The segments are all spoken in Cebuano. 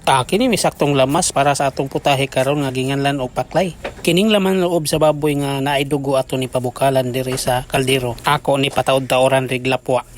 Ah, kini may saktong lamas para sa atong putahe karon nga ginganlan og paklay. Kining laman loob sa baboy nga naay dugo ato ni pabukalan diri sa kaldero. Ako ni pataod-taoran riglapwa.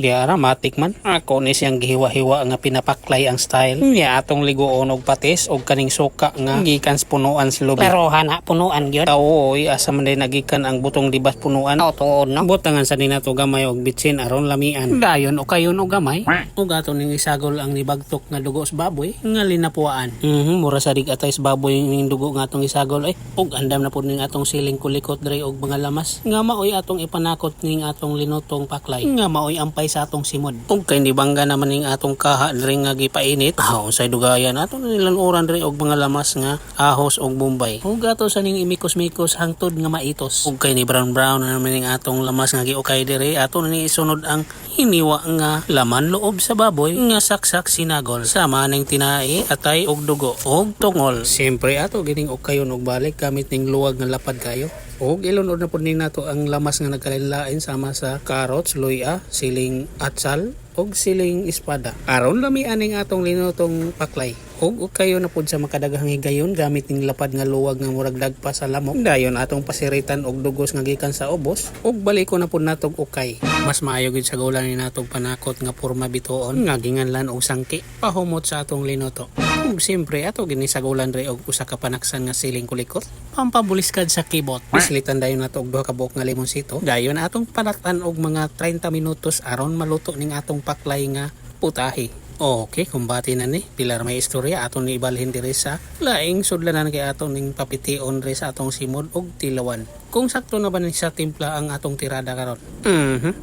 Diara matik man. Ako ni siyang gihiwa-hiwa nga pinapaklay ang style. Nya atong liguon og patis og kaning suka nga gikan sa punuan sa lubi. Pero hana, punuan gyud. Tawo oy, asa man day nagikan ang butong dibas punuan. Oh, tuod no. Butangan sa ninato gamay og bitsin aron lamian. Dayon o kayon og gamay. Ug ato ning isagol ang nibagtok nga dugo sa baboy nga linapuaan. Mura sa rig atay sa baboy ning dugo nga atong isagol ay. Ug andam na pud ning atong siling kulikot dre og mga lamas nga maoy atong ipanakot ning atong linutong paklay nga maoy ampay sa atong simod. Ug kay nibangga naman ning atong kaha dre nga gipainit. Ah, unsay dugayan ato nilanuran dre og mga lamas nga ahos og bombay. Ug ato sa ning imikos-mikos hangtod nga maitos. Ug kay ni brown brown na naman ning atong lamas nga giukay diri, ato na ning isunod ang hiniwa nga laman loob sa baboy nga saksak sinagol sama ning tinai, atay og dugo og tungol. Siyempre ato gining ukayon og balik gamit ning luwag nga lapad kayo. Og ilunod na pud ni nato ang lamas nga nagkalain sama sa carrots, luya, siling atsal og siling espada. Aron lami aning atong linutong paklay. Og kayo na pud sa makadaghang higayon gamit ning lapad nga luwag nga murag dagpa sa lamok. Dayon atong pasiritan og dugos nga gikan sa ubos ug baliko na pud natog ukay. Mas maayo gid sa gulan ni natog panakot nga porma bituon nga ginganlan og sangki pahumot sa atong linuto. Ug siyempre ato gini sa gulan re og usa ka panaksan nga siling kulikot pampabuliskad sa kibot. Islitan dayon nato og duha ka buok nga limonsito. Dayon atong palatan og mga 30 minutos aron maluto ning atong paklay nga putahe. Okay, kumbati na ni. Pilar may istorya aton ni ibalhin diri sa laing sudlanan kay aton ning papition diri sa atong simod og tilawan. Kung sakto na ba ni sa timpla ang atong tirada karon.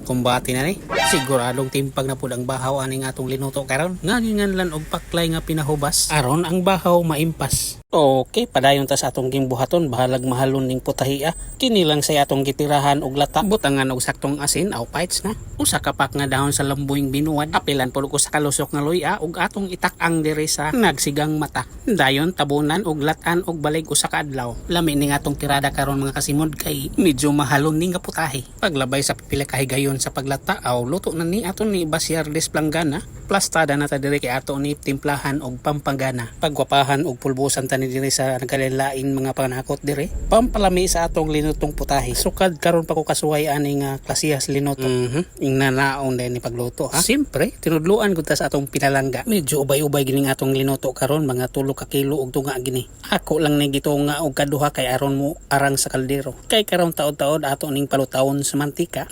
Kumbati na ni. Siguradong timpag na pud ang bahaw aning atong linuto karon. Nga ginganlan og paklay nga pinahubas aron ang bahaw maimpas. Okay, padayon ta sa atong gimbuhaton, bahalag mahalon ning putahia. Kini lang say atong gitirahan og lata, butangan og saktong asin aw pites na. Usa ka pak nga dahon sa lambuing binuad, apilan pud og usa ka lusok nga luya ug atong itak-ang diri sa nagsigang mata. Dayon tabunan og latan og balig usa ka adlaw. Lami ning atong tirada karon, mga kasimod, kay medyo mahalon ning nga putahe. Paglabay sa pipila ka higayon sa paglata aw luto na ni, aton ni basyar des planggana. Plastada na ta diri kay ato ni timplahan og pampagana. Pagwapahan og pulbusan ta ni diri sa nagkalain mga panakot diri. Pampalami sa atong linutong putahe. Sukad karon pa ko kasuway ani nga klasihas linuto. Ingnanaon din ni pagluto ha. Siyempre, tinudluan gud ta sa atong pinalangga. Medyo ubay-ubay gining atong linuto karon, mga 3 ka kilo og tunga gini. Ako lang ni gitunga og kaduha kay aron mo arang sa kaldero. Kay karon taod-taod ato ning palutawon sa mantika.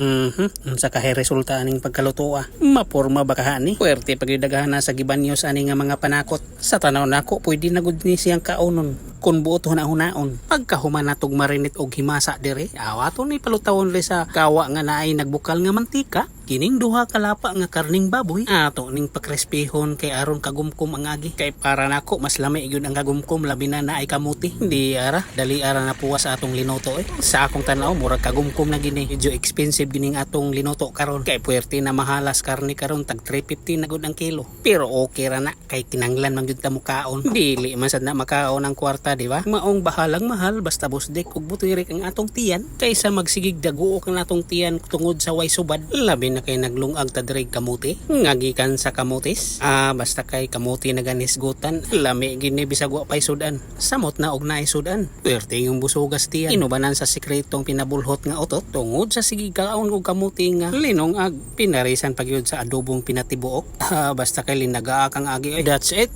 Unsa kahay resulta aning pagkalutoa? Maporma ba kaha ni? Puwerte pagidagahan na sa gibanyos ani nga mga panakot. Sa tanaw nako pwede na gud ni siyang kaonon kun buot huna-hunaon. Pagkahuman natog marinate og himasa dire, aw ato ni palutawon ri sa kawa nga naay nagbukal nga mantika. Kining duha ka lapa nga karning baboy, ato ning pakrispihon kay aron kagumkom ang agi. Kay para nako mas lami gyud ang kagumkom labi na naay kamuti. Di ara, dali ara na puwas sa atong linuto eh. Sa akong tanaw murag kagumkom na gini. Medyo expensive gining atong linuto karon. Kay puwerte na mahalas karne karon, tag 350 na gud ang kilo. Pero okay ra na kay kinanglan man gyud ta mukaon. Dili man sad na makaon ang kwarta, di ba? Maong bahalang mahal basta busdik ug butirik ang atong tiyan kaysa magsigig daguok ang atong tiyan tungod sa way subad. Labi na kay naglungag ta diri kamuti. Nga gikan sa kamutis. Ah, basta kay kamuti na ganisgutan. Lami gini bisag wa pay sudan. Samot na og naay sudan. Puwerte yung busugas tiyan. Inubanan sa sikretong pinabulhot nga utot tungod sa sige kaon og kamuti nga linungag. Pinarisan pa gyud sa adobong pinatibuok. Ah, basta kay linagaak ang agi. Ay, that's it.